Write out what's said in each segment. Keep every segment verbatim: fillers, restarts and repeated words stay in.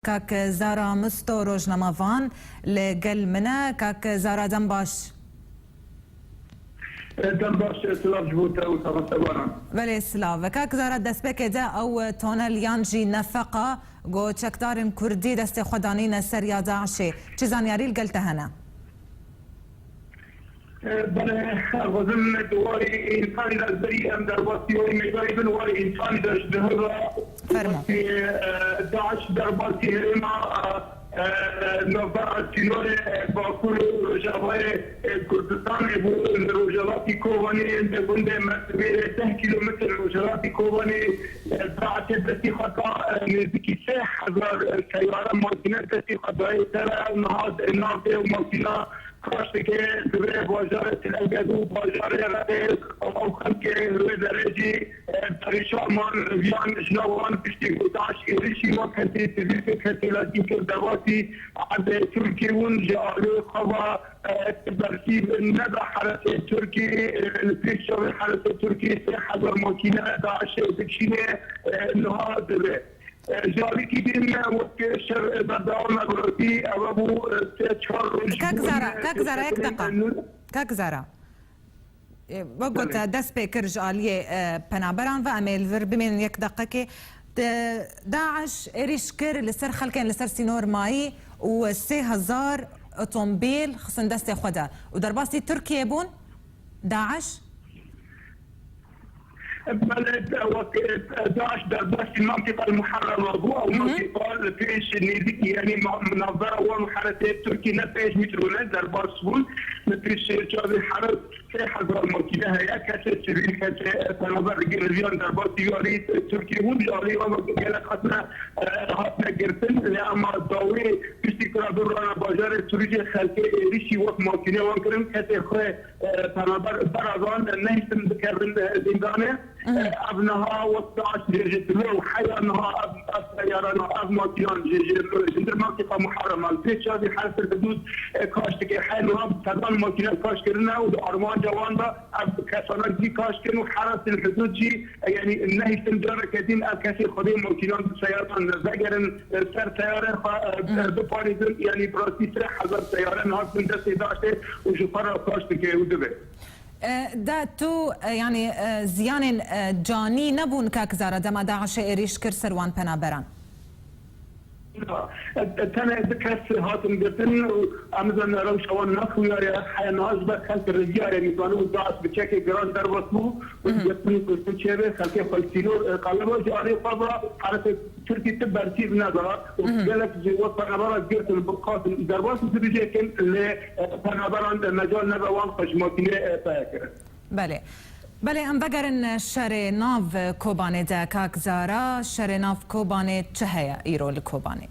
Kak Zara Misto, rojnamevan li gel min e. Kak Zara, dem baş. Dem baş, silav ji bo te û temaşevanan. Belê, silav. Kak Zara, destpêkê de ew tonel yan jî nefeqa ku çekdarên Kurdî destê xwe danîne ser ya DAIŞê. Çi zanyarî li gel te hene? Belê, xwezim di warê însanî de, ez berî em derbasî warê mêjayî bin, warê însanî de ji diheva Fermo. wekî, e, DAIŞ derbasî herêma, e, e, navbera sînorê, e, Bakur û Rojavayê, e, Kurdistanê bû, li rojhelatî Kobanê, li gundê Mesbêrê deh kîlometr rojhelatî Kobanê, e, DAIŞê destî xwe da, e, nêzîkî sê hezar, e, seyare makîne destî xwe dayê ser e, niha di nav dê û makîna Kaş dike, divê bajarê Til Ebed û bajarê Rihê û ew xelkê wê derê jî, e, perîşan man, riviyan ji nav wan piştî ku DAIŞ êrişî wan kesê sivîl û kesê latî kir devatî erdê Tirkî hûn ji alî xwe ve, e, bersîv neda heresê Tirkî, e, li pêş çavê heresê Tirkî sê hezar makîne DAIŞê dikişîne, e, niha dibe. E, ji alîkî din, e, wek şer, e, berdewam e, bi rastî, ew bû, e, sê çar roj Kak bû, Zara, e, Kak Zara, yek şirketên deqa. Kak Zara. E, wek got, Belê. e, dest pê kir ji aliyê, e, penaberan ve, em ê li vir bimînin yek deqekê. De-, DAIŞ êrîş kir li ser xelkên li ser sînor mayî û sê hezar otomobîl xistin destê xwe de. Û derbasî Tirkiyê bûn, DAIŞ? Belê, wek, e, DAIŞ derbasî mantîqa Muharrema bû, ew Hı hı. mantîqa li pêş nêzîkî, yanî ma-, navbera wan û heresê Tirkî ne pênc metre ne derbas bûn, li pêş çavê heres sê hezar makîne heye, kesê sivîl, kesê, e, penaber digel riviyan derbasî alî Tirkî bûn, ji alî wan gelek hatine, e, hatine girtin, lê ema dawî piştî ku rana bajarê Sirûcê xelkê êrişî wek makîne wan kirin, kesê xwe e, penaber beravan nehiştin bikevin, e, zîndanê. Hı hı. E, ev niha wek DAIŞ jê ji dilo û heya niha ev, ev seyara niha, ev makînan jê, jê, ji dir mantîqa Muharrema li pêş çavî hersir hidûd, e, kaş dike. Heya niha sedan makînan kaş kirine û di armanca wan de ev kesana jî kaş kirin û heresên hidûd jî, e, yanî nehiştin careke din ev kesê xwedê makînan bi seyaran vegerin, e, ser seyarên xwe, e, Hı hı. e, biparêzin. Yanî bi rastî sê hezar seyare niha bin destê DAIŞê û ji xwe re kaş dike û dibe. E, de tu, e, yanî, e, ziyanên, e, canî nebûn kak Zara dema DAIŞê êrîş kir ser wan penaberan? Na, e, e, tenê du kes hatin girtin û em zanin rewşa wan nexuyaye. Heya niha ji ber xelk riviya ye, nîzanî û DAIŞ bi çekê giran derbas bû û Hı hı. girtin û kuştin çêbe xelkê xwe li sînor, e, qeleba ji alî xwe ve heresê Tirkî ti bersîv neda û Hı hı. gelek ji wek penabera girtin, bi xatin derbas û dirûjê kin lê, e, penaberan de mecal nebe wan xwe ji makînê, e, peye kirin. Belê. Belê, em vegerin şerê nav Kobanê de, kak Zara, şerê nav Kobanê çi heye îro li Kobanê?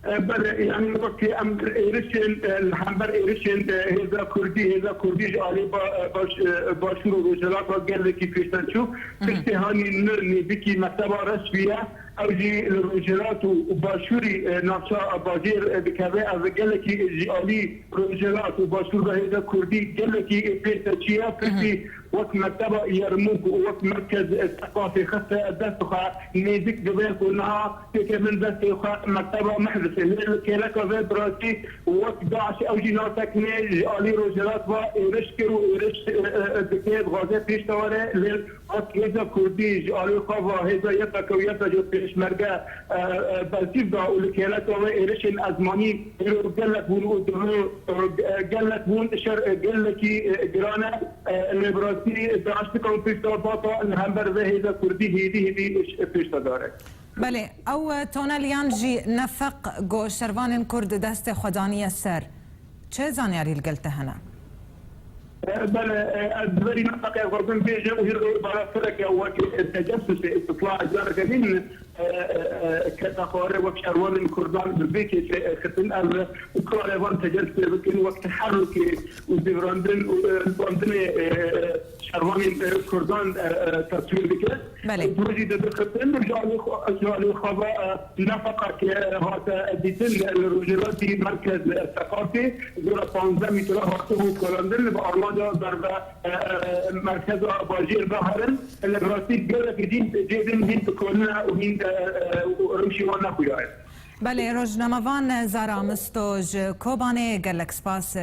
E, belê, yanî wekî em êrişên, e, li hember êrişên, e, hêza Kurdî, hêza Kurdî ji alî ba-, e, baş-, e, başûr û rojhilata gelekî pêşde çû. Hı hı. Tiştê hanî nû nêzîkî mekteba Reşbî ye. Ew jî li rojhilat û başûrî, e, navça bajêr, e, dikeve. Ev gelekî ji alî rojhilat û başûr ve hêza Kurdî gelekî pêşde çûye. Hı hı. Piştî wek mekteba Yermûk û wek merkez, e, seqafê xiste dest xwe, nêzik dibe ku niha têke bin destê xwe mekteba Mehdisê. Lê li kêleka vê bi rastî wek DAIŞ ew jî nasekine ji alî rojhilat ve êriş kir û êriş, e, e, e, dike, dixwaze pêş de were. Lê wek hêza Kurdî ji alî xwe ve hêza Y P G û Y P G pêşmerge, e, e, bersîv da û li kêleka wê êrişên ezmanî îro gelek bûn û dibe, e, gelek bûn, şer, e, gelekî, e, giran e. E, lê bi rastî DAIŞ nikane pişta bata li hember vê hêza Kurdî hêdî hêdî pêş de dare. Belê, ew, e, tonel yan jî nefeq ku şervanên Kurd destê xwe daniye ser. Çi zanyarî li gel te hene? E, belê, e, ez di berî nefeqê xwe bin bêjim û hîr balafireke wek, e, tecessûsê, îstitla, careke din, e, e, e, kete xwarê wek şervanên Kurdan bi vê kêfê, e, xistin. Ev karê van tecessûsê bikin wek teherrukê û divrandin û, e, bandinê, e, şervanên, e, Kurdan, e, e, teswîr dike. Belê. Ew jî dibixiftin û ji alî xwe, ji alî xwe ve, e, nefeqeke hate dîtin li rojhilatî merkez, e, Seqafê, zora panzdeh mître hatibû kolandin, li bi armanca derve, e, e, merkeza bajêr ve herin. Li rastî gelekî din cê din hîn dikolîne û hîn, e, e, û rewşê wan nexuya ye. Belê, rojnamevan Zara Misto ji Kobanê, gelek spas